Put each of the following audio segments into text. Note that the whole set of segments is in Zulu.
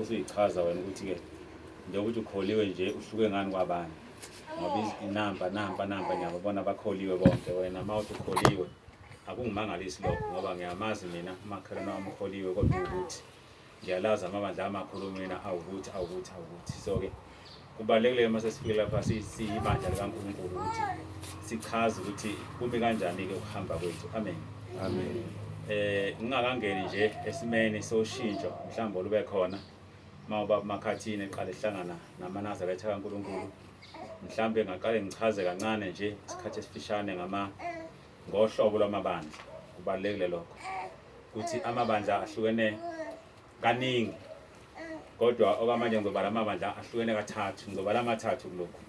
Usuyichaza wena ukuthi-ke njengoba ukuthi ukholiwe nje uhluke ngani kwabanye, ngoba inamba nampa nampa ngiyababona bakholiwe bonke. Wena uma uthi ukholiwe akungimangalisi lokho, ngoba ngiyamazi mina umakhelwane wami ukholiwe, kodwa ukuthi ngiyalazi amabandla amakhulu mina awukuthi awukuthi awukuthi. So-ke kubalulekile uma sesifike lapha siyibandla likaNkulunkulu ukuthi sichaze ukuthi kumi kanjani-ke ukuhamba kwethu. Amen. Amen. Ngingakangeni nje esimeni soshintsho mhlawumbe olube khona uma ubaba Makhathini eqala ehlangana namaNazaretha kaNkulunkulu, mhlawumbe ngaqale ngichaze kancane nje isikhathi esifishane ngama ngohlobo lwamabandla. Kubalulekile lokho ukuthi amabandla ahlukene kaningi, kodwa okwamanje ngizobala amabandla ahlukene kathathu, ngizobala amathathu kulokhu.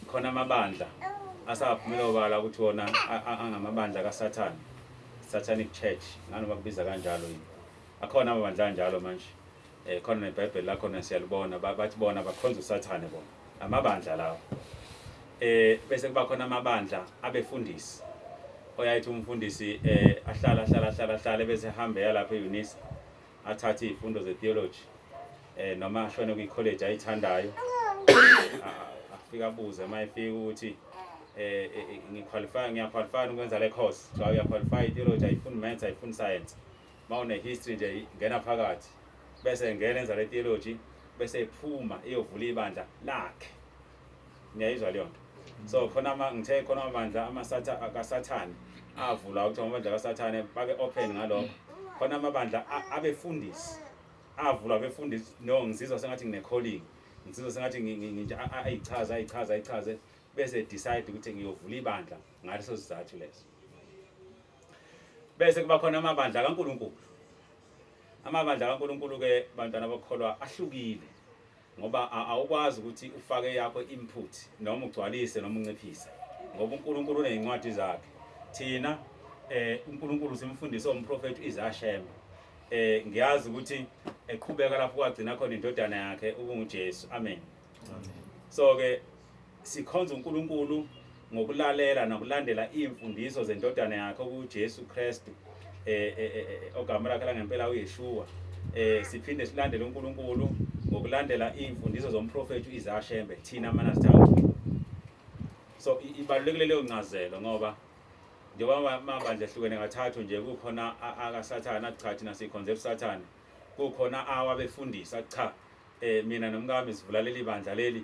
Khona amabandla asaphumela obala ukuthi wona angamabandla kaSathane, Satanic Church, nganoma kubiza kanjalo yini. Akhona amabandla anjalo manje. Khona neBhayibheli lakhona siyalibona, bathi bona bakhonza uSathane bona. Amabandla lawo. Bese kuba khona amabandla abefundisi. Oyayithi umfundisi ahlala ahlala ahlala ahlale bese ehambe yalapha eUnisa athathe izifundo zetheology noma ashone kwi-college ayithandayo, afike abuze uma efika ukuthi ngiqualify, ngiyaqualify ukwenza le course. Kuthiwa uyaqualify, i-theology ayifuni maths, ayifuni science, uma une history nje ngena phakathi, bese ngena enza le theology, bese ephuma iyovula ibandla lakhe. Niyayizwa leyo nto? So khona ama ngithe khona amabandla amasatha kaSathane avula ukuthi amabandla kaSathane babe open ngalokho. Khona amabandla abefundisi avulwa abefundisi. No, ngizizwa sengathi ngine calling, ngizizwa sengathi nje ayichaze ayichaze ayichaze bese decide ukuthi ngiyovula ibandla ngaleso sizathu leso. Bese kuba khona amabandla kaNkulunkulu. Amabandla kaNkulunkulu ke, bantwana abakholwa, ahlukile, ngoba awukwazi ukuthi ufake yakho input noma ugcwalise noma unciphise, ngoba uNkulunkulu unezincwadi zakhe. Thina uNkulunkulu simfundise umprofeti Isaiah Shembe. Ngiyazi ukuthi eqhubeka lapho kwagcina khona indodana yakhe ukunguJesu. Amen. So ke sikhonza uNkulunkulu ngokulalela nokulandela imfundiso zendodana yakhe okuJesu Kristu, ogama lakhe langempela uYeshua. Siphinde silandele uNkulunkulu ngokulandela imfundiso zomprofeti uIsaiah Shembe, thina amaNazareth. So ibalulekile leyo ncazelo, ngoba njengoba amabandla ehlukene kathathu nje, kukhona akaSathane athi cha, thina sikhonze uSathane, kukhona awabefundisa, cha, mina nomkami sivula leli bandla leli,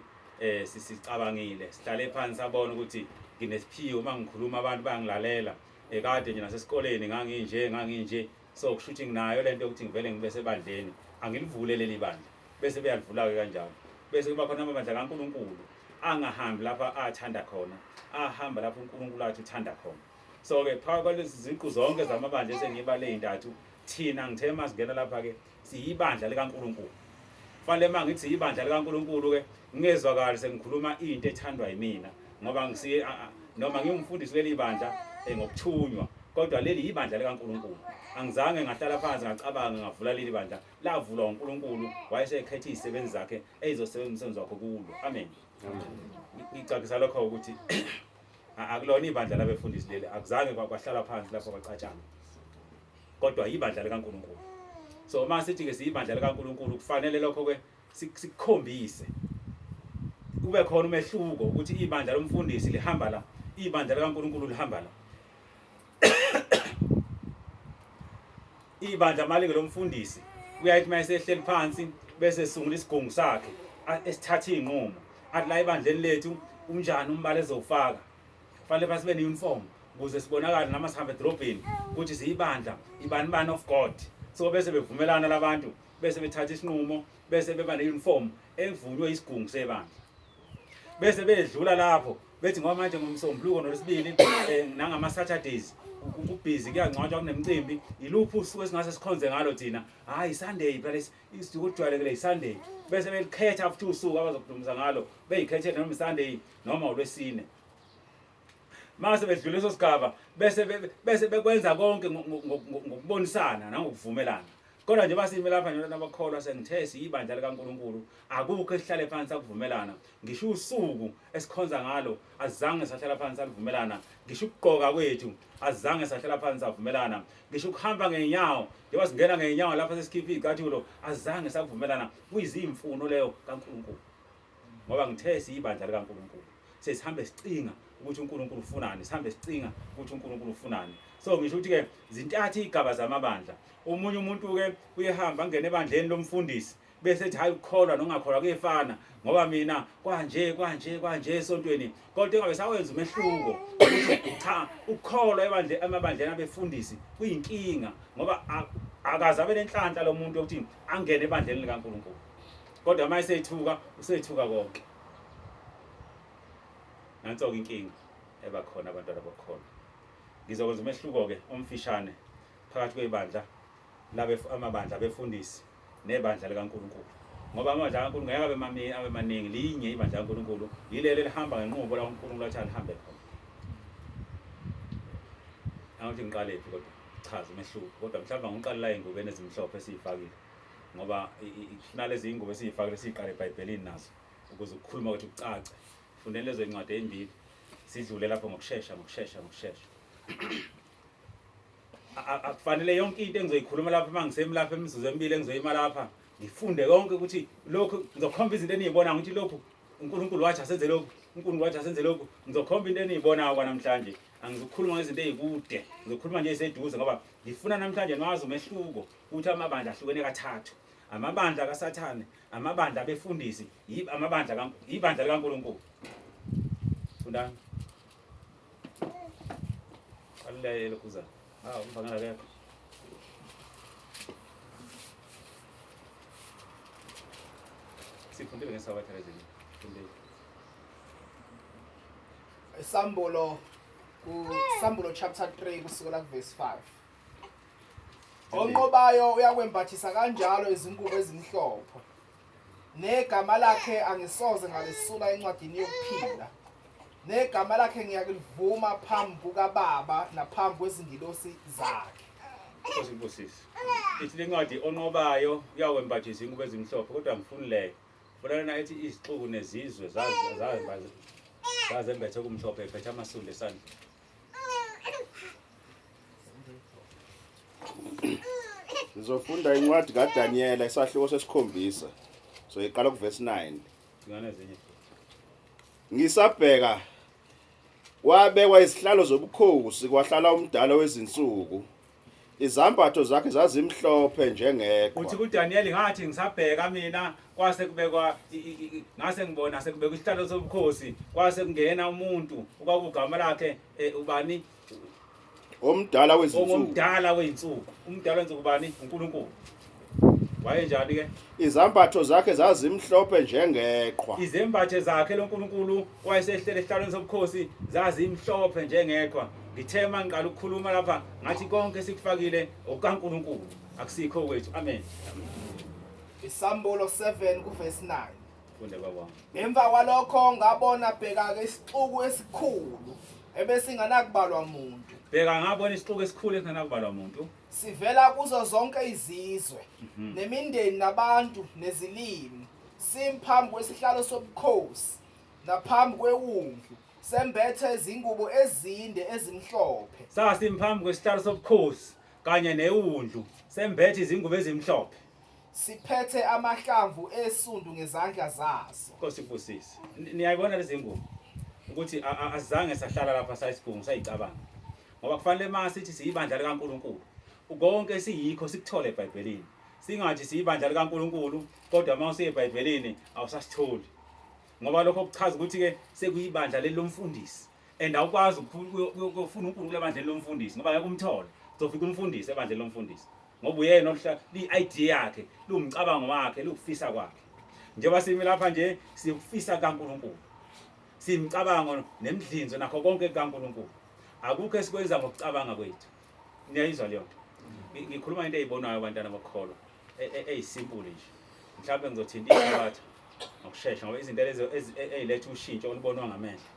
sisicabangile, sihlale phansi sabona ukuthi nginesiphiwo, uma ngikhuluma abantu bayangilalela, kade nje nasesikoleni nganginje nganginje, so kusho ukuthi nginayo lento yokuthi ngivele ngibe sebandleni, angilivule leli bandla, bese beyalivula-ke kanjalo. Bese kuba khona amabandla kaNkulunkulu angahambi lapha athanda khona, ahamba lapho uNkulunkulu athi uthanda khona. So-ke phakathi kwalezi ziqu zonke zamabandla esengiyibale ey'ntathu, thina ngithe uma singena lapha-ke siyibandla likaNkulunkulu. Fanele uma ngithi siyibandla likaNkulunkulu-ke ngingezwakali sengikhuluma into ethandwa yimina, ngoba ngisiye noma ngiwumfundisi leli bandla ngokuthunywa, kodwa leli yibandla likaNkulunkulu. Angizange ngahlala phansi ngacabanga ngavula leli bandla, lavulwa uNkulunkulu, wayesekhetha izisebenzi zakhe ezizosebenza umsebenzi wakhe kulo. Amen. Ngicacisa lokho ukuthi akulona ibandla labefundisi leli, akuzange kwahlala phansi lapho kwacatshana, kodwa ibandla likaNkulunkulu. So uma sithi ke siyibandla likaNkulunkulu, kufanele lokho ke sikukhombise, kube khona umehluko ukuthi ibandla lomfundisi lihamba la, ibandla likaNkulunkulu lihamba la. Ibandla malinge lomfundisi uyayithi uma esehleli phansi bese esungula isigungu sakhe esithatha iy'nqumo, athi la ebandleni lethu unjani umbala ezowufaka, kufanele phasi sibe ne-uniform ukuze sibonakale noma sihambe edolobheni ukuthi siyibandla ibani bani of God. So bese bevumelana labantu, bese bethatha isinqumo, bese beba ne-uniform evunywe isigungu sebandla, bese bedlula lapho bethi ngoba manje ngomsombuluko nolwesibili nangama-Saturdays kubhizi, kuyangcwatshwa, kunemicimbi, yiluphi usuku esingase sikhonze ngalo thina? Hhayi, Sunday phela, isuku olujwayelekile i-Sunday. Bese belikhetha futhi usuku abazokudumisa ngalo, beyikhethele noma i-Sunday noma uLwesine. Mase bedlula leso sigaba bese bekwenza konke ngokubonisana nangokuvumelana. Kodwa nje basime lapha nje nabakholwa sengithe siyibandla likaNkulunkulu akukho esihlale phansi akuvumelana ngisho usuku esikhonza ngalo azange sahlala phansi saluvumelana ngisho ukugqoka kwethu azange sahlala phansi savumelana ngisho ukuhamba ngenyawo njengoba singena ngenyawo lapha sesikhipha izicathulo azange sakuvumelana kuyizimfuno leyo kaNkulunkulu ngoba ngithe siyibandla likaNkulunkulu sesihambe sicinga ukuthi uNkulunkulu ufunani sihambe sicinga ukuthi uNkulunkulu ufunani so ngisho ukuthi ke zintathu igaba zamabandla omunye umuntu ke uyehamba angene ebandleni lomfundisi bese ethi hayi ukukholwa nokungakholwa kuyefana ngoba mina kwanje kwanje kwanje esontweni kodwa engabe sawenza umehluko ukuthi cha ukukholwa ebandle emabandleni abefundisi kuyinkinga ngoba akaze abe nenhlanhla lo muntu yokuthi angene ebandleni likaNkulunkulu kodwa uma esethuka usethuka konke nanso-ke inkinga eba khona abantwana bokukholwa ngizokwenza umehluko-ke omfishane phakathi kwebandla labe amabandla abefundisi nebandla likaNkulunkulu ngoba amabandla kaNkulunkulu ngeke abe mami abe maningi linye ibandla likaNkulunkulu yileli elihamba ngenqubo la uNkulunkulu athi alihambe khona angithi ngiqale phi kodwa chaza umehluko kodwa mhlawumbe ngiqale la ingubeni ezimhlophe esiyifakile ngoba kufuna lezi ingubo esiyifakile siyiqale eBhayibhelini nazo ukuze ukukhuluma kwethu kucace fundeni lezo incwadi ezimbili sidlule lapho ngokushesha ngokushesha ngokushesha Akufanele yonke into engizoyikhuluma lapha uma ngisemi lapha imizuzu emibili engizoyima lapha ngifunde konke ukuthi lokhu ngizokhomba izinto eniyibonayo ukuthi lokhu uNkulunkulu wathi asenze lokhu uNkulunkulu wathi asenze lokhu ngizokhomba into eniyibonayo kwanamhlanje angizukukhuluma ngezinto ezikude ngizokhuluma nje eziseduze ngoba ngifuna namhlanje niwazi umehluko ukuthi amabandla ahlukene kathathu amabandla kaSathane amabandla abefundisi amabandla ibandla likaNkulunkulu fundani Qalile lokhuza. Ah, umfana akekho. Sifundile ngesabatha lezini. Fundile. Isambulo kuSambulo chapter 3 kusukela kuverse 5. Onqobayo uyakwembathisa kanjalo izingubo ezimhlophe. Negama lakhe angisoze ngalesula encwadini yokuphila. Negama lakhe ngiyakulivuma phambi kukaBaba naphambi kwezingilosi zakhe. Nkosi ibusise. Ithi lencwadi onqobayo uyakwembathisa ingubo ezimhlophe kodwa ngifuni leyo. Funa lena ethi izixuku nezizwe zazi zazi zazembethe kumhlophe ephethe amasundu esandleni. Sizofunda incwadi kaDaniyela isahluko sesikhombisa. Soyiqala kuverse 9. Ngane ezinye. Ngisabheka kwabekwa izihlalo zobukhosi kwahlala umdala wezinsuku. Izambatho zakhe zazimhlophe njengeqhwa. Uthi kuDaniel ngathi ngisabheka mina kwase kubekwa ngase ngibona sekubekwa isihlalo sobukhosi kwase kungena umuntu okwakugama lakhe eh, ubani Omdala wezinsuku. Ongumdala wezinsuku. Umdala wezinsuku bani? uNkulunkulu. Wayenjani ke? Izambatho zakhe zazimhlophe njengeqhwa. Izembatho zakhe loNkulunkulu wayesehlele esihlalweni sobukhosi zazimhlophe njengeqhwa. Ngithe uma ngiqala ukukhuluma lapha ngathi konke sikufakile okukaNkulunkulu akusikho kwethu. Amen. Isambulo 7 kuverse 9. Funde baba wami. Ngemva kwalokho ngabona bheka-ke isixuku esikhulu ebesinganakubalwa muntu. Bheka ngabona isixuku esikhulu esinganakubalwa muntu. Sivela kuzo zonke izizwe, nemindeni nabantu nezilimi, simi phambi kwesihlalo sobukhosi naphambi kweWundlu, sembethe izingubo ezinde ezimhlophe. Sasimi phambi kwesihlalo sobukhosi kanye neWundlu, sembethe izingubo ezimhlophe. Siphethe amahlamvu esundu ngezandla zaso. Nkosi ibusise. Niyayibona lezi ngubo ukuthi azange sahlala lapha sayisigungu sayicabanga. Ngoba kufanele uma sithi siyibandla likaNkulunkulu, konke esiyikho sikuthole eBhayibhelini. Singathi siyibandla likaNkulunkulu kodwa uma usiye eBhayibhelini awusasitholi. Ngoba lokho kuchaza ukuthi ke sekuyibandla leli lomfundisi. And awukwazi ukufuna uNkulunkulu ebandleni lomfundisi ngoba ngeke umthole. Uzofika umfundisi ebandleni lomfundisi. Ngoba uyena oluhla li-idea yakhe, liwumcabango wakhe, liwukufisa kwakhe. Njengoba simi lapha nje sikufisa kaNkulunkulu. Simcabango nemidlinzo nakho konke kukaNkulunkulu. Akukho esikwenza ngokucabanga kwethu. Niyayizwa leyo nto? Ngikhuluma into eyibonwayo bantwana bokukholwa eyisimple nje. Mhlawumbe ngizothinta iSabatha ngokushesha ngoba izinto lezo eziletha ushintsho olubonwa ngamehlo.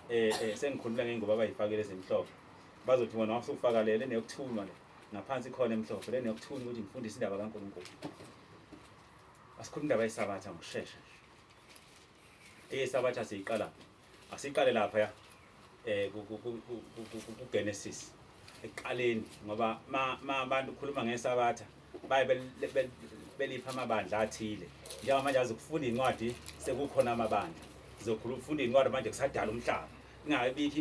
Eh sengikhuluma ngengubo abayifakile ezimhlophe. Bazothi wena wasufaka lele neyokuthunywa le. Ngaphansi khona emhlophe le nokuthunya ukuthi ngifundise indaba kaNkulunkulu. Asikhuluma indaba yeSabatha ngokushesha nje. EyeSabatha siyiqala. Asiqale lapha ya ku Genesis ekuqaleni, ngoba ma abantu khuluma ngeSabatha baye belipha amabandla athile. Njengamanje azokufunda incwadi, sekukhona amabandla. Sizokhuluma ufunda incwadi manje kusadala umhlaba. Ingabikho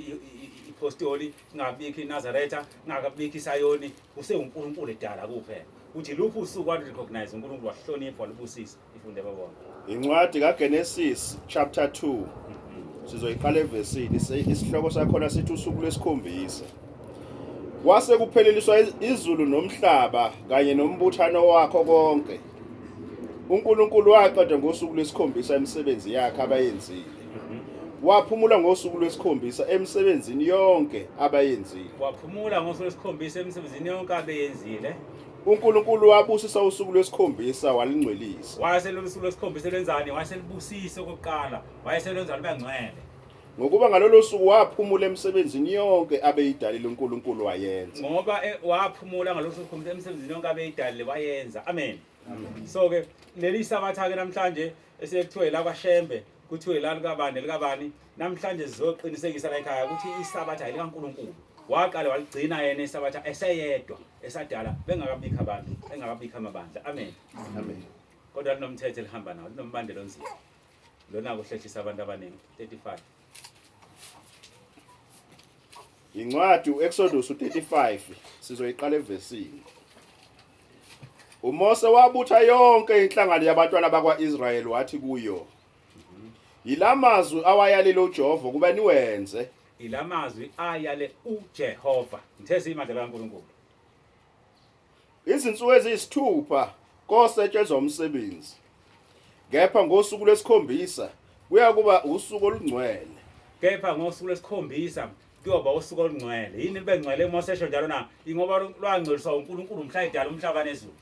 ipostoli, ingabikho iNazaretha, ingakabikho iSayoni, kusewuNkulunkulu edala kuphela. Uthi luphi usuku wathi recognize uNkulunkulu, wahlonipha, walubusisa? Ifunde babona. Incwadi kaGenesis chapter 2, sizoyiqala evesini, isihloko sakhona sithi usuku lwesikhombisa. Kwase kupheleliswa izulu nomhlaba kanye nombuthano wakho konke. UNkulunkulu waqeda ngosuku lwesikhombisa imisebenzi yakhe abayenzile, waphumula ngosuku lwesikhombisa emsebenzini yonke abayenzile. Waphumula ngosuku lwesikhombisa emsebenzini yonke abeyenzile. UNkulunkulu wabusisa usuku lwesikhombisa walingcwelisa. Wayeselolu suku lwesikhombisa lwenzani? Wayeselibusisa okokuqala, wayeselwenza lube ngcwele. Ngokuba ngalolo suku waphumula emsebenzini yonke abeyidalile uNkulunkulu wayenza. Ngoba waphumula ngalolu suku sikhombisa emsebenzini yonke abeyidalile wayenza. Amen. So ke leli sabatha ke namhlanje esekuthiwe la kwaShembe, kuthiwe la likabani likabani, namhlanje sizoqinisekisa la ekhaya ukuthi isabatha likaNkulunkulu. Waqala waligcina yena isabatha eseyedwa, esadala, bengakabikho abantu, engakabikho amabandla. Amen. Amen. Kodwa linomthetho elihamba nawo, linombandela onzima lona, kuhlehlisa abantu abaningi. 35. Incwadi uExodus 35, sizoyiqala evesini. UMose wabutha yonke inhlangano yabantwana bakwaIsrayeli, wathi kuyo, "Yilamazwi awayalile uJehova kuba niwenze." Ilamazwi ayale uJehova. Ngithe siyimandla kaNkulunkulu. Izinsuku eziyisithupha kosetshenzwa umsebenzi. Kepha ngosuku lwesikhombisa kuya kuba usuku olungcwele. Kepha ngosuku lwesikhombisa kuyoba usuku olungcwele. Yini libe ngcwele uMose esho njalo na? Ingoba lwangcweliswa uNkulunkulu mhla edala umhlaba nezulu.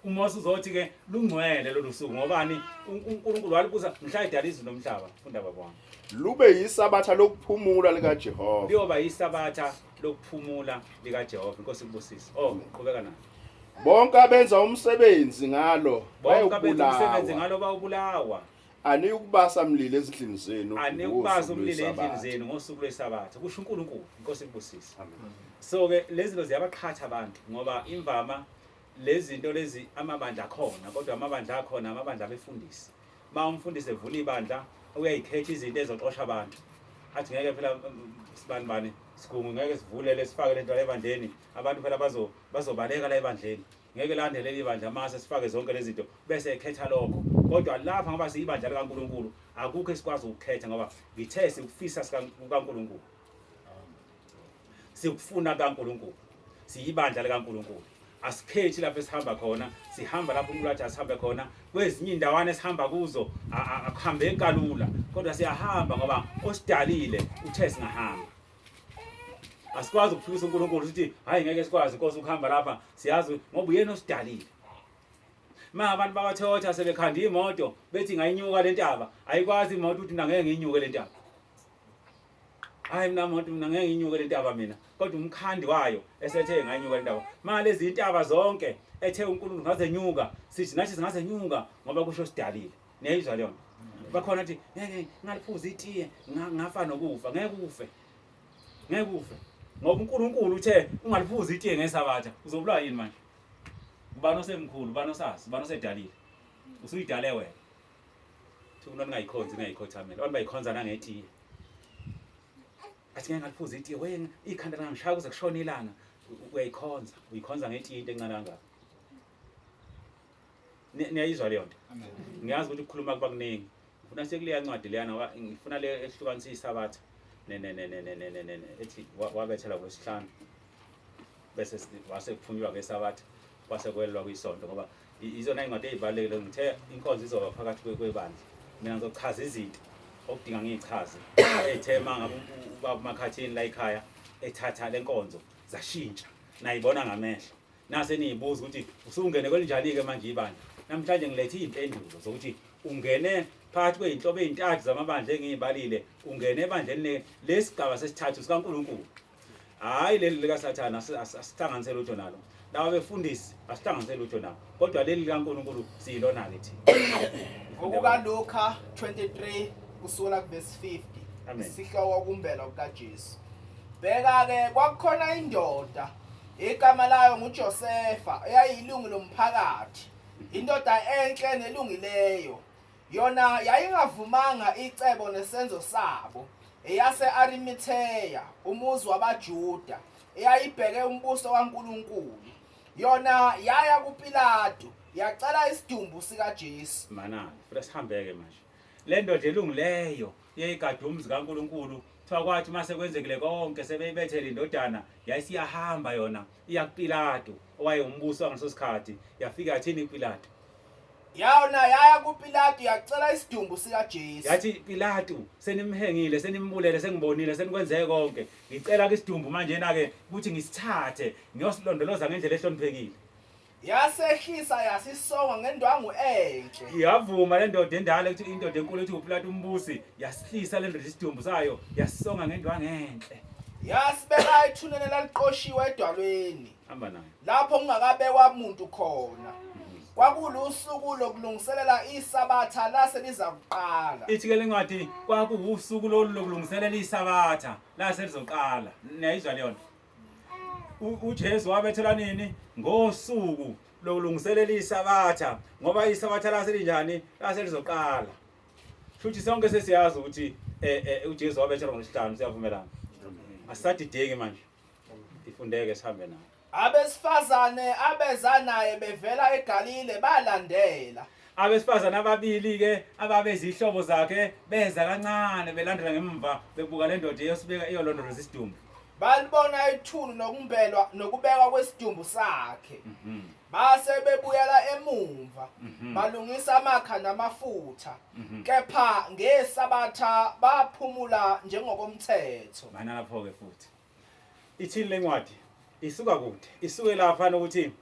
UMose uzothi ke lungcwele lolu suku ngobani? UNkulunkulu walibuza mhla edala izulu nomhlaba. Funda, baba wami. Lube yisabatha lokuphumula likaJehova. Liyoba yisabatha lokuphumula likaJehova. Inkosi ikubusise. Oh, qhubeka nayo. Bonke abenza umsebenzi ngalo Bonke abenza umsebenzi bayobulawa. ngalo bawubulawa. Aniyukubasa mlilo ezindlini zenu. Anikubasa ngosuku umlilo endlini lweSabatha. zenu ngosuku lwesabatha, kusho uNkulunkulu. Inkosi ikubusise. So ke lezi zinto ziyabaqhatha abantu, ngoba imvama lezi zinto lezi amabandla akhona, kodwa amabandla akhona amabandla abefundisi. Ma umfundisi evula ibandla uyayikhetha izinto ezoxosha abantu, athi ngeke phela sibani bani sigungu, ngeke sivulele sifake lento la ebandleni, abantu phela bazobaleka la ebandleni, ngeke landelele ibandla mase sifake zonke lezi zinto, bese ekhetha lokho. Kodwa lapha ngoba siyibandla likaNkulunkulu, akukho esikwazi ukukhetha, ngoba ngithe sikufisa kukaNkulunkulu, sikufuna kaNkulunkulu, siyibandla likaNkulunkulu. Asikhethi lapho esihamba khona, sihamba lapho uNkulunkulu athi asihambe khona. Kwezinye indawana esihamba kuzo akuhambeki kalula, kodwa siyahamba ngoba osidalile uthe singahamba. Asikwazi ukuphikisa uNkulunkulu sithi hayi, ngeke sikwazi Inkosi ukuhamba lapha. Siyazi ngoba uyena osidalile. Ma abantu bakwaToyota sebekhanda imoto bethi ngayinyuka le ntaba, ayikwazi imoto ukuthi mina ngeke ngiyinyuke le ntaba. Hayi, mina moto, mina ngeke ngiyinyuke le ntaba mina. Kodwa umkhandi wayo esethe ngayinyuka le ntaba. Ma lezi intaba zonke ethe uNkulunkulu ngazenyuka, sithi nathi singazenyuka ngoba kusho sidalile. Niyayizwa leyo nto? Bakhona athi ngeke ngaliphuza itiye, ngafa nokufa. Ngeke ufe, ngeke ufe, ngoba uNkulunkulu uthe ungaliphuza itiye ngesabatha. Uzobulawa yini manje? Ubani osemkhulu? Ubani osazi? Ubani osedalile? Usuyidale wena. Thi umuntu ningayikhonzi, ningayikhothamela. Abantu bayikhonza nangetiye, athi ngeke ngaliphuza itiye, we ikhanda langishaya kuze kushone ilanga. Uyayikhonza, uyikhonza ngetiye into encane kangaka. Niyayizwa leyo nto? Ngiyazi ukuthi ukukhuluma kuba kuningi. Ngifuna sekuleya ncwadi leyana, ngoba ngifuna le ehlukanisa isabatha ne ne ne ne ne ne ne ne ne ethi wabethelwa kwesihlanu, bese wase kuphunyulwa ngesabatha, kwase kwelwa kwisonto, ngoba izona incwadi ezibalulekile. Ngithe inkonzo izoba phakathi kwebandla, mina ngizochaza izinto okudinga ngiyichaze ethe uma ngabe ubaba uMakhathini la ekhaya ethatha le nkonzo zashintsha, nayibona ngamehlo, nase niyibuza ukuthi usungene kwelinjani-ke manje ibandla. Namhlanje ngilethe iy'mpendulo zokuthi ungene phakathi kwey'nhlobo ey'ntathu zamabandla engiyibalile, ungene ebandleni lesigaba sesithathu sikaNkulunkulu, hhayi leli likaSathane. Asihlanganise lutho nalo. Laba befundisi asihlanganise lutho nabo. Kodwa leli likaNkulunkulu siyilona-ke thina. NgokukaLuka 23 kusukela kuvesi 50 Amen. isihloko ukumbelwa kukaJesu. Bheka-ke kwakukhona indoda igama layo nguJosefa eyayilungu lomphakathi, indoda enhle nelungileyo. Yona yayingavumanga icebo nesenzo sabo, eyase-Arimatheya, umuzi wabaJuda, eyayibheke umbuso kaNkulunkulu. Yona yaya kuPilatu, yacela isidumbu sikaJesu. Mana, futhi sihambeke manje. Le ndoda elungileyo yayigada umzi kaNkulunkulu, kuthiwa kwathi mase kwenzekile konke sebeyibethele indodana, yayisiyahamba yona iya kuPilatu owayewumbusi wangaleso sikhathi, yafika yathini kuPilatu? Yona yaya kuPilatu yacela isidumbu sikaJesu. Yathi Pilatu, senimhengile, senimbulele, sengibonile, senikwenze konke. Ngicela ke isidumbu manje na ke ukuthi ngisithathe ngiyosilondoloza ngendlela ehloniphekile. Yasehlisa yasisonga ngendwangu enhle. Yavuma le ndoda endala ukuthi indoda enkulu ethi uPilatu umbusi, yasihlisa le ndoda isidumbu sayo, yasisonga ngendwangu enhle. Yasibeka ethuneni elaliqoshiwe edwalweni. Hamba nayo. Lapho kungakabekwa muntu khona. Kwakulusuku lokulungiselela iSabatha lase liza kuqala. Ithi ke lencwadi kwakuwusuku lolu lokulungiselela iSabatha lase lizoqala. Niyayizwa leyo nto? UJesu wabethelwa nini? Ngosuku lokulungiselela iSabatha, ngoba iSabatha lase linjani? Lase lizoqala. Futhi sonke sesiyazi ukuthi uJesu wabethelwa ngolwesihlanu, siyavumelana. Asisadideki manje. Ifundeke sihambe nayo. Abesifazane abeza naye bevela eGalile balandela. Abesifazane ababili ke ababezihlobo zakhe beza kancane belandela ngemva bebuka le ndoda eyosibeka iyolondoloza isidumbu. Balibona ithuna nokumbelwa nokubekwa kwesidumbu sakhe. Base bebuyela emumva balungisa amakha namafutha. Kepha ngeSabatha baphumula njengokomthetho. Mana lapho ke futhi. Ithini lencwadi? Isuka kude. Isuke lapha nokuthi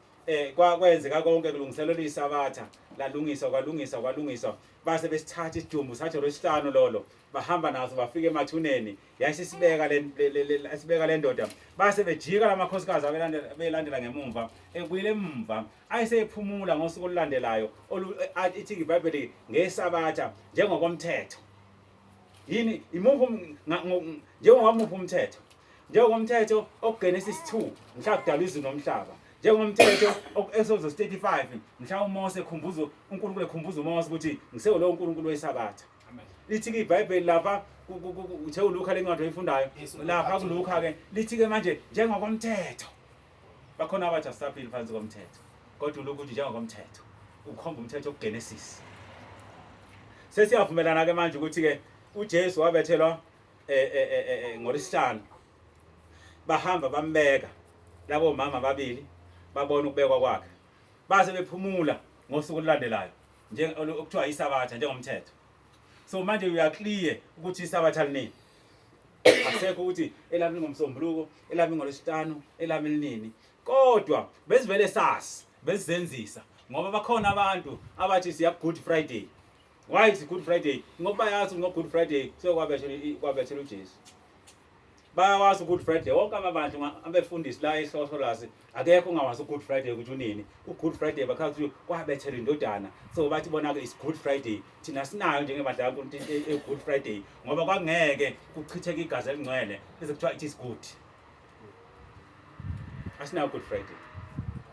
kwenzeka konke kulungiselelwa iSabatha, lalungiswa kwalungiswa kwalungiswa, base besithatha isidumbu sathi lwesihlanu lolo, bahamba naso bafika emathuneni, yayisisibeka le sibeka le ndoda, base bejika lamakhosikazi abelandela belandela ngemumva, ebuyele emumva, ayesephumula ngosuku olulandelayo ithi iBhayibheli ngeSabatha njengokomthetho. Yini imuphi njengokwamuphi umthetho? Njengomthetho okuGenesis 2 mhla kudalwa izulu nomhlaba. Njengomthetho okuExodus 35 mhla uMose ekhumbuza uNkulunkulu ekhumbuza uMose ukuthi ngisewulowo uNkulunkulu weSabatha. Lithi ke iBhayibheli lapha uthe uLuka lencwadi oyifundayo lapha kuLuka ke lithi ke manje njengokomthetho. Bakhona abathi asisaphili phansi komthetho. Kodwa uLuka uthi njengokomthetho ukhomba umthetho kuGenesis. Sesiyavumelana ke manje ukuthi ke uJesu wabethelwa ngolwesihlanu. Bahamba bambeka labo mama ababili babona ukubekwa kwakhe. Base bephumula ngosuku olulandelayo nje okuthiwa iSabatha njengomthetho. So manje we are clear ukuthi iSabatha linini. Akusekho ukuthi elami ngomsombuluko, elami ngolwesihlanu, elami linini. Kodwa besivele sasi, besizenzisa ngoba bakhona abantu abathi siya Good Friday. Why is Good Friday? Ngoba bayazi ngo Good Friday sekwabethelwa uJesu. Bayawazi Good Friday wonke amabandla abefundisi la eHlohlolazi akekho ongawazi Good Friday ukuthi unini. UGood Friday bakhala ukuthi kwabethelwa indodana. So bathi bona ke is Good Friday. Thina sinayo njengebandla kaNkulunkulu e Good Friday ngoba kwangeke kuchitheke igazi elingcwele bese kuthiwa it is good. Asinayo Good Friday.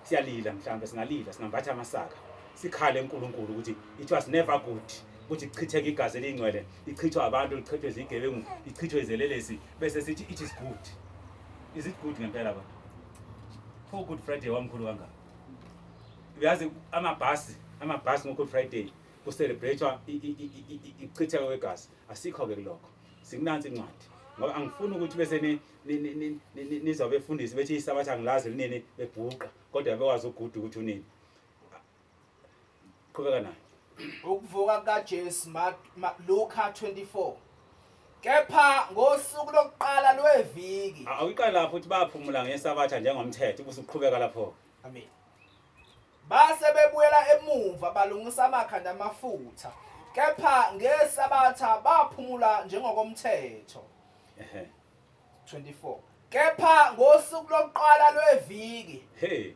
Siyalila mhlawumbe singalila singambatha amasaka. Sikhale uNkulunkulu ukuthi it was never good ukuthi kuchitheke igazi elingcwele, lichithwa abantu, lichithwe izigebengu, lichithwe izelelesi bese sithi it is good. Is it good ngempela kodwa? Pho Good Friday wamkhulu kangaka. Uyazi amabhasi, amabhasi ngo Good Friday kucelebratewa ichitheka kwegazi. Asikho ke kulokho. Sikunansi incwadi. Ngoba angifuni ukuthi bese nizwa befundisi bethi iSabatha angilazi linini bebhuqa kodwa bewazi ugudu ukuthi unini. Qhubeka nayo. Ukuvuka kukaJesu Luka 24. Kepha ngosuku lokuqala lweviki. Awuqala lapho ukuthi baphumula ngeSabatha njengomthetho ubusuqhubeka lapho. Amen. Base bebuyela emumva balungisa amakha namafutha. Kepha ngeSabatha baphumula njengokomthetho. 24. Kepha ngosuku lokuqala lweviki. Hey.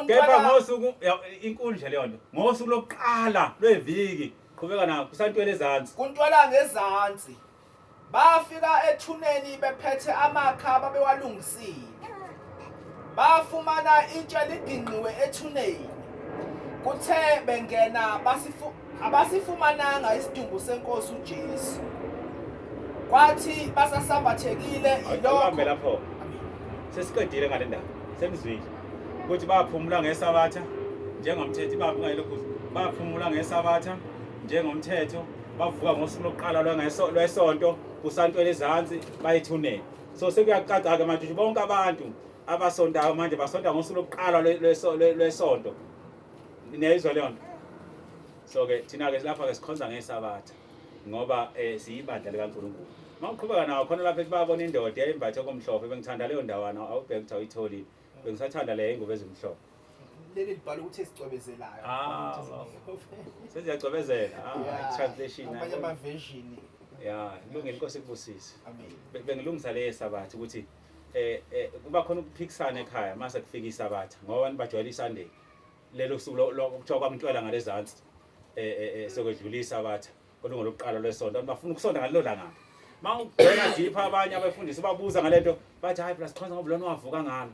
Kepha ngosuku inkulu nje leyo nto. Ngosuku lokuqala lweviki qhubeka nawo kusantwele ezansi. Kuntwela ngezansi. Bafika ethuneni bephethe amakha ababewalungisile. Bafumana itshe ligingqiwe ethuneni. Kuthe bengena basifu abasifumananga isidumbu senkosi uJesu. Kwathi basasambathekile yilokho. Lapho. Sesiqedile ngale ndaba. Senizwile ukuthi baphumula ngesabatha njengomthetho ibaphi ngayilokhu baphumula ngesabatha njengomthetho bavuka ngosuku lokuqala lwesonto kusantwele ezansi bayethuneni. So sekuyacaca-ke manje ukuthi bonke abantu abasontayo manje basonta ngosuku lokuqala lwesonto. Niyayizwa leyo nto? So-ke thina-ke lapha-ke sikhonza ngesabatha ngoba um siyibandla likaNkulunkulu. Uma uqhubeka nawo khona lapha ethi babona indoda yayimbathe okumhlophe, bengithanda leyo ndawana awubheke ukuthi awuyitholile. Bengisathanda leyo ingubo ezimhlophe. Leli libhala ukuthi esicwebezelayo. Ah, seziyacwebezela. Ah, translation. Amanye ama version. Ya, kulungile inkosi ikubusise. Amen. Bengilungisa le sabatha ukuthi eh kuba khona ukuphikisana ekhaya mase kufika isabatha ngoba abantu bajwayele iSunday. Lelo suku lokuthiwa kwamntwela ngalezansi eh sekwedlula isabatha olungolokuqala lwesonto abantu bafuna ukusonta ngalelo langa. Mawubheka deep abanye abefundisi babuza ngalento bathi hayi plus khonza ngoba lona wavuka ngalo.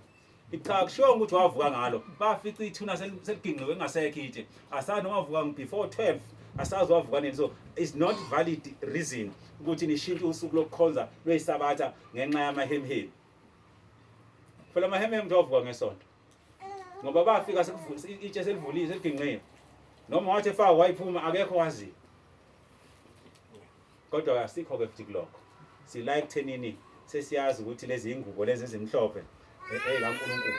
Cha kushiwo ukuthi wavuka ngalo. Bafica ithuna seligingqiwe engasekho itshe. Asazi noma wavuka before 12 asazi wavuka nini so it's not valid reason ukuthi nishintshe usuku lokukhonza lweyisabatha ngenxa yamahemhemi. Phela amahemhemi umuntu wavuka ngesonto. Ngoba bafika itshe selivuliwe seligingqiwe. Noma wathi efaka wayiphuma akekho waziyo. Kodwa asikho ke futhi kulokho. Sila ekuthenini sesiyazi ukuthi lezi ingubo lezi ezimhlophe eyikaNkulunkulu.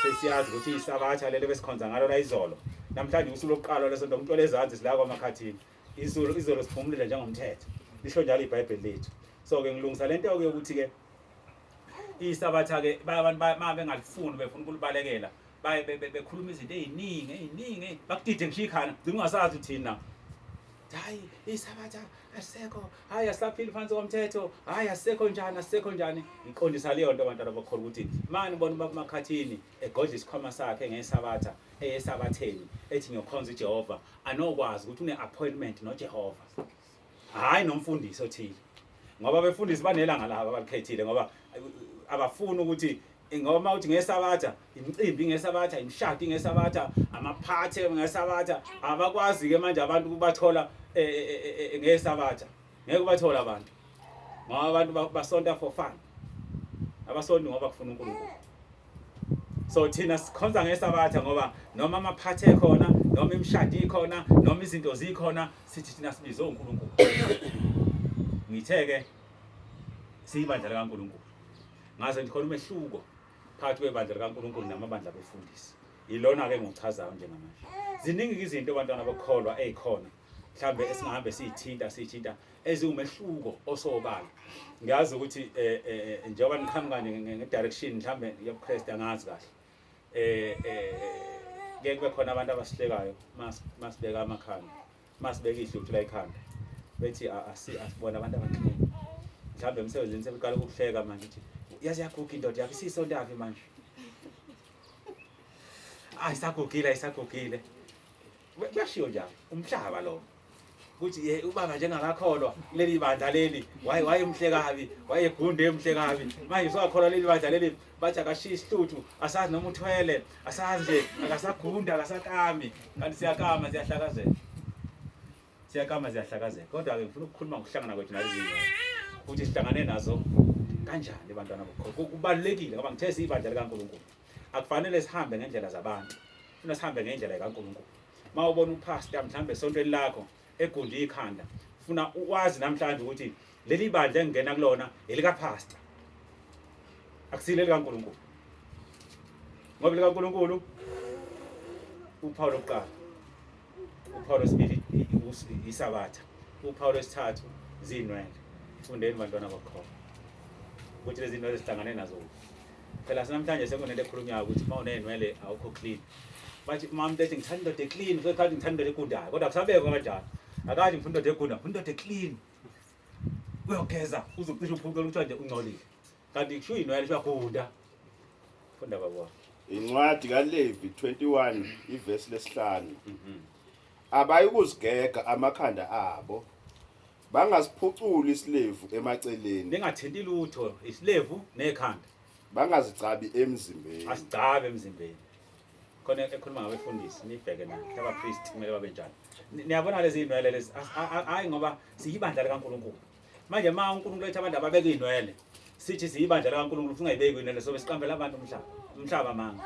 Sesiyazi ukuthi isabatha leli besikhonza ngalo la izolo. Namhlanje usuku lokuqala lesonto umntwele ezansi sila kwamakhathini. Izolo izolo siphumulile njengomthetho. Lisho njalo iBhayibheli lethu. So ke ngilungisa lento ke ukuthi ke isabatha ke abantu uma bengalifuni befuna ukulibalekela baye bekhuluma izinto eziningi eziningi bakudide ngisho ikhanda gcina ungasazi uthini na. Hayi isabatha asisekho, hayi asisaphili phansi komthetho, hayi asisekho njani, asisekho njani. Ngiqondisa leyo nto abantwana bakholwa ukuthi mani bona ubaba Makhathini egodla isikhwama sakhe ngesabatha eyesabatheni ethi ngiyokhonza uJehova anokwazi ukuthi une-appointment noJehova hhayi nomfundisi othile ngoba abefundisi banelanga labo abalikhethile ngoba abafuni ukuthi ngoba uma uthi ngesabatha imicimbi ngesabatha imishado ngesabatha amaphathe ngesabatha abakwazi ke manje abantu ukubathola eh, eh, eh, ngesabatha ngeke ubathola abantu ngoba abantu basonta for fun abasonti ngoba kufuna uNkulunkulu so thina sikhonza ngesabatha ngoba noma amaphathe ekhona noma imishado ikhona noma izinto zikhona sithi thina sibizwe uNkulunkulu ngithe ke siyibandla likaNkulunkulu ngaze ngikhona umehluko phakathi kwebandla likaNkulunkulu namabandla abefundisi ilona ke ngichazayo njengamanje ziningi izinto abantwana bokholwa ezikhona mhlambe esingahambe siyithinta siyithinta eziwumehluko osobala ngiyazi ukuthi eh, eh, eh njengoba niqhamuka nje nge-direction mhlambe yobuKristu angazi kahle eh eh ke kube khona abantu abasihlekayo masibeka amakhanda masibeka ihluthu la ekhanda bethi asi asibona abantu abaclean mhlawumbe emsebenzini sebeqala ukuhleka manje uthi yazi yaguga indoda yakho isisontafi manje ayisagugile ayisagugile kuyashiwo njalo umhlaba lo ukuthi ye ubaba njengakakholwa leli bandla leli waye wayemhle kabi wayegunde emhle kabi manje usakholwa leli bandla leli bathi akashiye isihluthu asazi noma uthwele asazi nje akasagunda akasakami kanti siyakama siyahlakazeka siyakama siyahlakazeka kodwa-ke ngifuna ukukhuluma ngokuhlangana kwethu nalezi zinto ukuthi sihlangane nazo kanjani bantwana bokukholwa kubalulekile ngoba ngithe siyibandla likaNkulunkulu akufanele sihambe ngendlela zabantu funa sihambe ngendlela kaNkulunkulu uma ubona upastor mhlambe esontweni lakho egunda ikhanda funa ukwazi namhlanje ukuthi leli bandla engingena kulona elikapastor akusile likaNkulunkulu ngoba likaNkulunkulu uphawu lokuqala uphawu lwesibili isabatha uphawu lwesithathu zinwele fundeni bantwana bakho ukuthi lezi zinwele zihlangane nazo phela sinamhlanje sekunento ekhulunywayo ukuthi uma uney'nwele awukho clean bathi uma umuntu ethi ngithanda indoda eclean usekhathi ngithanda indoda egundayo kodwa kusabekwa kanjalo akathi ngifuna indoda egunda ngifuna indoda eclean uyogeza uzocishe uphucela kuthiwa nje ungcolile kanti kusho iy'nwele kusho uyagunda funda baba wami. Incwadi kaLevi 21 ivesi lesihlanu. Abayikuzigega amakhanda abo, bangasiphuculi isilevu emaceleni, Ningathinti lutho, isilevu nekhanda. Bangazicabi emzimbeni. Asigcabe emzimbeni. Khona ekhuluma ngabefundisi, nibheke na abapriest kumele babe njani. Niyabona lezi zinwele lezi, hayi ngoba siyibandla likaNkulunkulu. Manje ma uNkulunkulu ethi abantu ababeke inwele, sithi siyibandla likaNkulunkulu singayibeki inwele, sobe siqambela abantu umhlaba, umhlaba manga.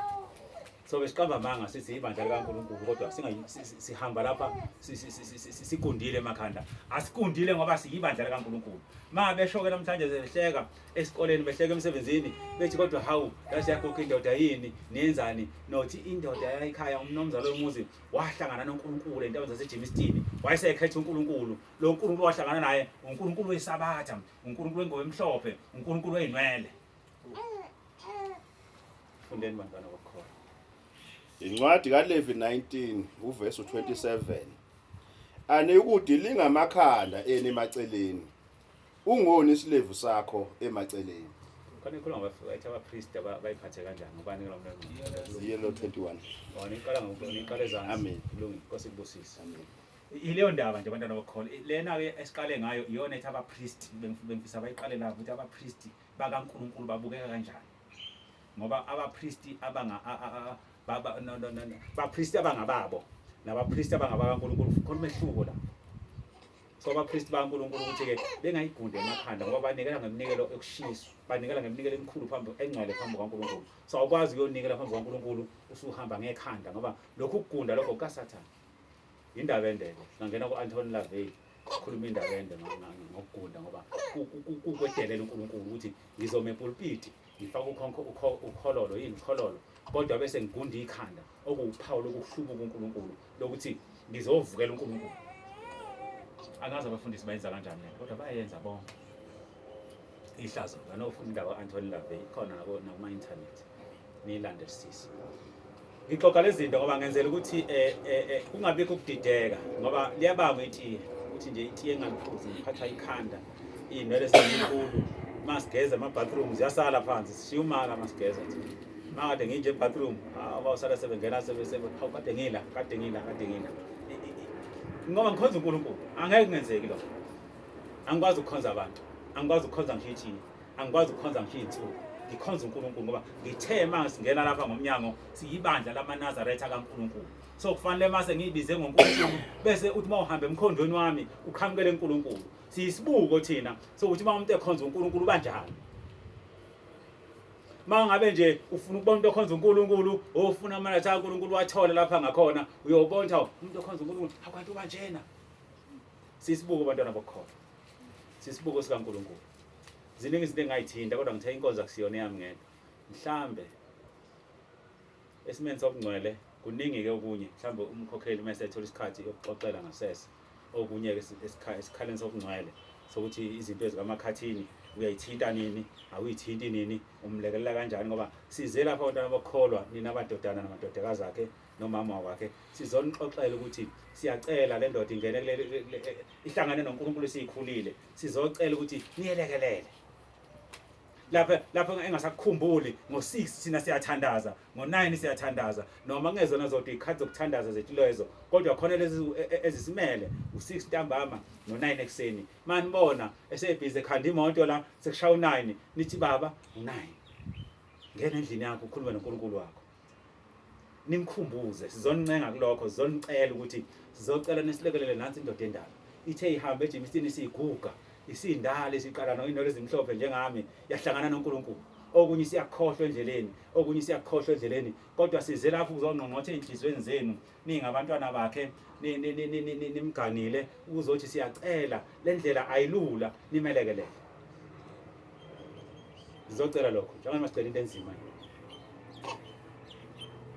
Sobe siqamba amanga sithi ibandla likaNkulunkulu, kodwa sihamba lapha sigundile emakhanda. Asigundile ngoba siyibandla likaNkulunkulu. Ma besho-ke namhlanje behleka esikoleni, behleka emsebenzini, bethi kodwa hawu, yazi yagoga indoda yini, niyenzani? Nothi indoda yayikhaya umnomzana lomuzi wahlangana noNkulunkulu entabeni zaseJimistini, wayesekhetha uNkulunkulu. Lo Nkulunkulu wahlangana naye uNkulunkulu weSabatha, uNkulunkulu wengubo emhlophe, uNkulunkulu wey'nwele. Fundeni bantwana bokukholwa. Incwadi kaLevi 19 uvesi 27. Anikudilinga amakhanda enu emaceleni. Ungoni isilevu sakho emaceleni. Khona ikhuluma ngabathi abapriest bayiphathe kanjani, ngubani lo mntwana? Yelo 21. Oh, niqala ngokuqala ezansi. Amen. Kulungile, Nkosi ikubusise. Amen. Ileyo ndaba nje abantwana bokukholwa. Lena ke esiqale ngayo iyona ethi abapriest, bengifisa bayiqale lapho ukuthi abapriest bakaNkulunkulu babukeka kanjani. Ngoba abapristi abanga baba no no no bapristi abangababo nabapristi abangabakaNkulunkulu khona umehluko lapho. So abapristi bakaNkulunkulu ukuthi ke bengayigundi emakhanda ngoba banikela ngeminikelo ekushiswa, banikela ngeminikelo emikhulu phambi engcwele phambi kukaNkulunkulu. So awukwazi ukuyonikela phambi kukaNkulunkulu usuhamba ngekhanda ngoba lokhu kugunda lokho kukaSathane. Indaba ende-ke, singangena ku-Anthony LaVey sikhuluma indaba ende ngokugunda ngoba kukwedelela uNkulunkulu ukuthi ngizoma epulpiti ngifake ukhololo yini ukhololo, kodwa bese ngigunda ikhanda okuwuphawu lokuhlubuka uNkulunkulu lokuthi ngizovukela uNkulunkulu. Angazi abafundisi bayenza kanjani lento, kodwa bayenza bonke. Ihlazo kanofunda indaba ka-Anthony LaVey ikhona nakuma-internet, niyilandelisise. Ngixoxa lezi zinto ngoba ngenzela ukuthi kungabikho ukudideka, ngoba liyabangwa itiye ukuthi nje itiye engaliphuzi ngiphathwa ikhanda, iy'nwele sezinkulu, masigeza ama-bathroom ziyasala phansi, sishiya umaka masigeza thina. Makade nginje e-bathroom, abawusala sebengena hawu kade ngila, kade ngila, kade ngila. Ngoba ngikhonza uNkulunkulu, angeke kungenzeki lokho. Angikwazi ukukhonza abantu, angikwazi ukukhonza ngisho itiye, angikwazi ukukhonza ngisho iy'nsuku. Ngikhonza uNkulunkulu ngoba ngithe uma singena lapha ngomnyango siyibandla lamaNazaretha kaNkulunkulu. So kufanele mase ngiyibize ngoNkulunkulu bese uthi uma uhamba emkhondweni wami uqhamukele uNkulunkulu. Siyisibuko thina sokuthi uma umuntu ekhonza uNkulunkulu banjani. Uma ngabe nje ufuna ukubona umuntu okhonza uNkulunkulu, ofuna amalathi kaNkulunkulu wathole lapha ngakhona, uyobona ukuthi umuntu okhonza uNkulunkulu akwantu banjena. Siyisibuko bantwana bokukholwa. Sisibuko sikaNkulunkulu. Ziningi izinto engayithinta kodwa ngithe inkonzo akusiyona eyami ngedwa. Mhlambe esimeni sokungcwele kuningi ke okunye, mhlambe umkhokheli mase ethola isikhathi yokuxoxela ngasese okunye ke esikhaleni sokungcwele sokuthi izinto ezikamakhathini uyayithinta nini, awuyithinti nini, umlekelela kanjani, ngoba size lapha abantwana bokukholwa nina abadodana namadodakazi akhe nomama wakhe, sizonixoxela ukuthi siyacela le ndoda ingene kule ihlangane noNkulunkulu esiyikhulile, sizocela ukuthi niyelekelele lapha lapho engasakukhumbuli. Ngo-6 thina siyathandaza, ngo-9 siyathandaza, noma kungezona zodwa iy'khathi zokuthandaza zethu lezo, kodwa khona lezi ezisimele u-6 ntambama no-9 ekuseni. Manibona esebhizi ekhanda imoto la sekushaya u-9, nithi baba u-9, ngena endlini yakho ukhulume noNkulunkulu wakho, nimkhumbuze. Sizoncenga kulokho, sizonicela ukuthi sizocela nisilekelele. Nansi indoda endala ithe ihambe eJimistini isiguga, isindala, isiqala noyinwele ezimhlophe njengami, yahlangana noNkulunkulu. Okunye siyakhohlwa endleleni, okunye siyakhohlwa endleleni, kodwa size lapho ukuzongqongqotha ey'nhliziyweni zenu ningabantwana bakhe, nimganile, ukuzothi siyacela le ndlela ayilula, nimelekelele. Sizocela lokho njengoba masicela into enzima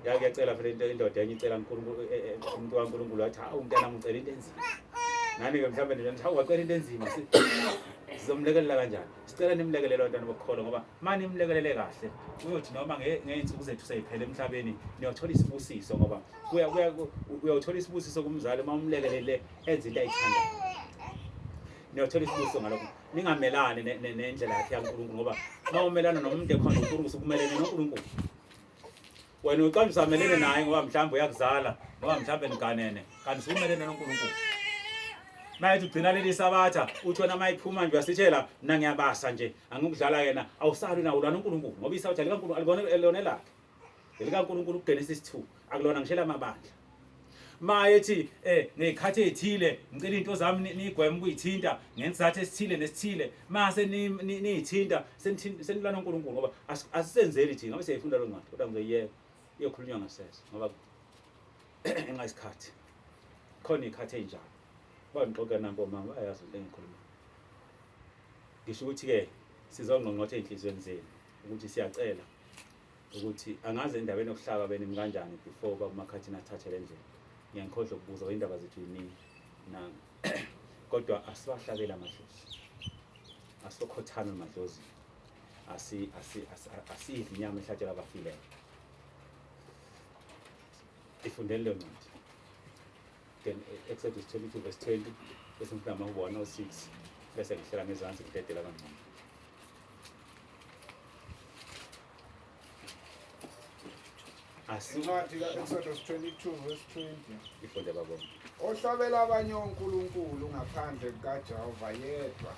ya kuyacela phela into indoda enye icela uNkulunkulu, umuntu kaNkulunkulu wathi hawu mntanami ucela into enzima. Nani-ke mhlawumbe nje nithi hawu wacela into enzima, sizomlekelela kanjani? Sicela nimlekelele abantwana bokukholwa, ngoba ma nimlekelele kahle uyothi noma ngey'nsuku zethu seyiphele emhlabeni niyothola isibusiso, ngoba uyothola isibusiso kumzali uma umlekelele enze into ayithandayo. Niyothola isibusiso ngalokho. Ningamelani nendlela yakhe yaNkulunkulu, ngoba uma umelana nomuntu ekhona uNkulunkulu usukumelene noNkulunkulu. Wena ucabanga usamelene naye ngoba mhlawumbe uyakuzala noma mhlawumbe niganene, kanti usumelene noNkulunkulu. Mayethi ugcina leli sabatha, uthi wena mayiphuma nje uyasitshela mina ngiyabasa nje, angikudlala yena, awusali nawo ulwana uNkulunkulu ngoba isabatha likaNkulunkulu alikona elona lakhe. LikaNkulunkulu kuGenesis 2, akulona ngishela amabandla. Mayethi ngezikhathi ezithile ngicela into zami nigweme ukuyithinta ngesizathu esithile nesithile, mase niyithinta senilwana uNkulunkulu ngoba asisenzeli thina ngoba siyayifunda lo ncwadi kodwa ngizoyiyeka iyokhulunywa ngasese ngoba ngenxa yesikhathi. Khona izikhathi ezinjalo. Bangixoxa nampo mama bayazi into engikhuluma. Ngisho ukuthi ke sizongqongqotha ezinhlizweni zenu ukuthi siyacela ukuthi angazi endabeni yokuhlaba benimi kanjani before bakumakhathini athathe le ndlela. Ngiyangikhohlwa ukubuza indaba zethu yiningi na kodwa asiwahlabele amadlozi. Asokhothana amadlozi. Asi asi asidli inyama ehlatshelwa abafileyo. Ifundeni leyo ncwadi. Then Exodus 22 verse 20 bese ngifunda amaHubo 106 bese ngihlela ngezansi ngidedela kangcono. Incwadi ka-Exodus 22 verse 20. Ifunde babona. Ohlabela abanye onkulunkulu ngaphandle kukaJehova yedwa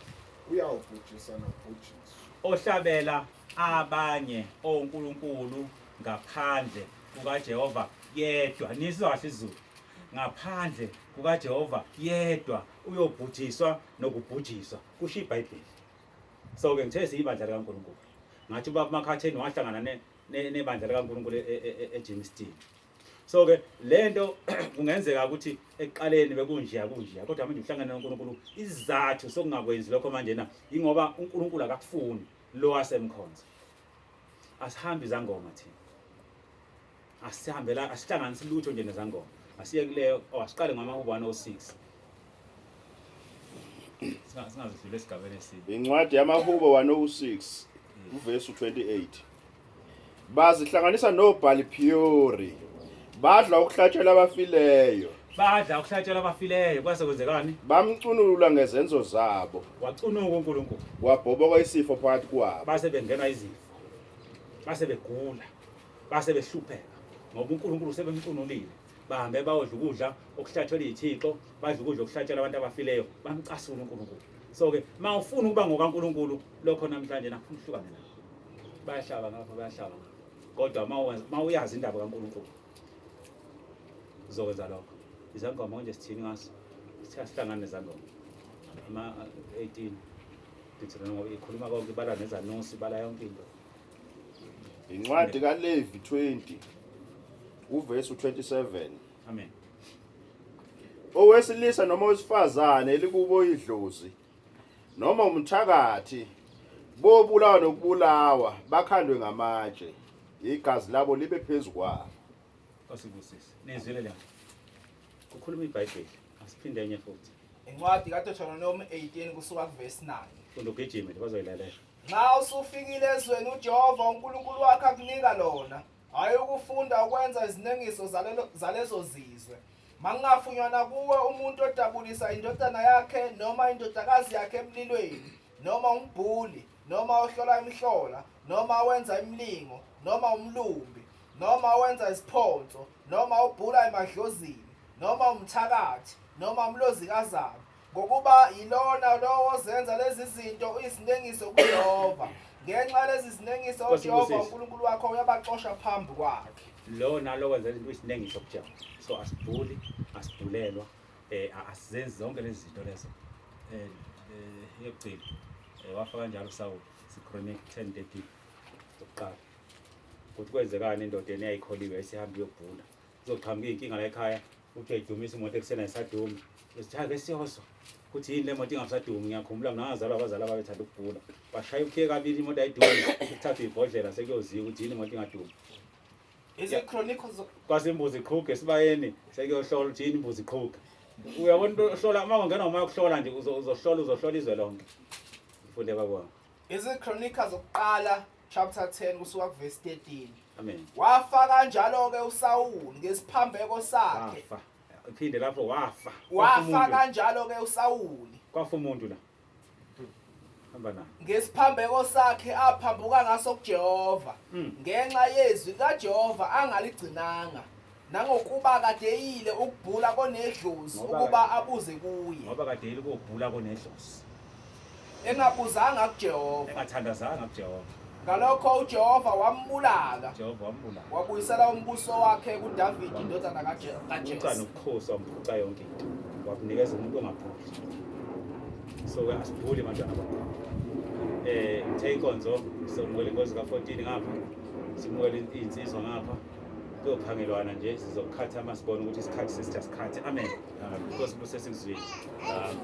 uyawubhujiswa nokubhujiswa. Ohlabela abanye onkulunkulu ngaphandle kukaJehova yedwa. Nizwa kahle isiZulu. Ngaphandle kukaJehova yedwa uyobhujiswa nokubhujiswa, kusho iBhayibheli. So ke ngithe siyibandla likaNkulunkulu. Ngathi ubaba Makhatheni wahlangana nebandla likaNkulunkulu eJimston. So ke lento kungenzeka ukuthi ekuqaleni bekunjeya kunjeya kodwa manje uhlangana noNkulunkulu isizathu sokungakwenzi lokho manje na ingoba uNkulunkulu akakufuni lo asemkhonza. Asihambi izangoma thina. Asihambela asihlanganisi lutho nje nezangoma. Asiye kuleyo asiqale ngamahubo 106. Singazidlula esigabeni esibi. Incwadi yamaHubo 106 uvesi 28. Bazihlanganisa noBhali Phiyori. Badla ukuhlatshelwa abafileyo. Badla ukuhlatshelwa abafileyo kwase kwenzekani? Bamcunulula ngezenzo zabo. Wacunuka uNkulunkulu. Wabhoboka isifo phakathi kwabo. Base bengenwa izifo. Base begula. Base behlupheka ngoba uNkulunkulu sebemcunulile. Bahambe bayodla ukudla okuhlatshelwa izithixo, badla ukudla okuhlatshelwa abantu abafileyo, bamcasula uNkulunkulu. So ke mawufuna ukuba ngokaNkulunkulu lokho namhlanje nakufuna uhlukane nakho. Bayahlaba ngapha bayahlaba ngapha. Kodwa mawuyazi indaba kaNkulunkulu uzokwenza lokho. Izangoma konje sithini ngaso? Sithe asihlangane nezangoma. Ama 18 Deuteronomy ikhuluma konke ibala nezanusi ibala yonke into. Incwadi kaLevi 20 uvesi 27. Amen. Owesilisa noma owesifazane elikubo idlozi noma umthakathi bobulawa nokubulawa bakhandwe ngamatshe igazi labo libe phezu kwabo. Osibusise. Nizwile le. Kukhuluma iBhayibheli. Asiphinde enye futhi. Incwadi kaDeuteronomy 18 kusuka kuvesi 9. Funda ugijime nje bazoyilalela. Nxa usufikile ezweni uJehova uNkulunkulu wakho akunika lona, hhayi ukufunda ukwenza izinengiso zalezo zizwe. Makungafunyanwa kuwe umuntu odabulisa indodana yakhe noma indodakazi yakhe emlilweni, noma umbhuli, noma ohlola imihlola, noma owenza imilingo, noma umlumbi, noma owenza isiphonso, noma obhula emadlozini, noma umthakathi, noma umlozikazana. Ngokuba yilona lowo ozenza lezi zinto uyisinengiso kuJehova. Ngenxa yalezi zinengiso Nkosi uJehova ibusise. uNkulunkulu wakho uyabaxosha phambi kwakhe. Lo nalo wenza izinto isinengiso kuJehova. So asibhuli, asibhulelwa, asizenzi zonke lezi zinto lezo. Yokugcina. Wafa kanjalo uSawuli, Chronic 10:13. Ukuqala. Kuthi kwenzekani endodeni eyayikholiwe esihamba iyobhula. Kuzoqhamuka inkinga la ekhaya, uthi uyayidumisa imoto ekuseni ayisadumi. Uthi cha ke siyozwa. Kuthi yini le moto ingasadumi ngiyakhumbula mina ngazalwa abazali ababethanda ukubhula. Bashaya ukhiye kabili imoto ayidumi, kuthathwa ibhodlela sekuyoziwa ukuthi yini imoto ingadumi. Izichronicles Kwase imbuzi iqhuge esibayeni sekuyohlola ukuthi yini imbuzi iqhuge. Uyabona into ohlola uma ungena umoya ukuhlola nje uzohlola uzohlola izwe lonke. Ufunde babona. Izichronicles zokuqala chapter 10 kusuka kuverse 13. Amen. Wafa kanjalo ke uSawuli ngesiphambeko sakhe. Wafa. Iphinde lapho wafa. Wafa kanjalo ke uSawuli. Kwafa umuntu la. Hamba nayo. Ngesiphambeko sakhe aphambuka ngaso kuJehova, ngenxa yezwi kaJehova angaligcinanga, nangokuba kadeyile ukubhula konedlozi ukuba abuze kuye. Ngoba kadeyile ukubhula konedlozi. Engabuzanga kuJehova. Engathandazanga kuJehova. Ngalokho uJehova wambulala. Jehova wambulala. Wabuyisela umbuso wakhe kuDavid indodana kaJese. Uca nobukhosi wamphuca yonke into. Wakunikeza umuntu ongabhuli. So ke asibhuli bantwana bakho. Ngithe inkonzo somukela inkonzo ka14 ngapha. Simukela insizwa ngapha. Kuyophangelwana nje sizokukhatha masibona ukuthi isikhathi sesitha sikhathi. Amen. Inkosi ibusise sikuzwile. Amen.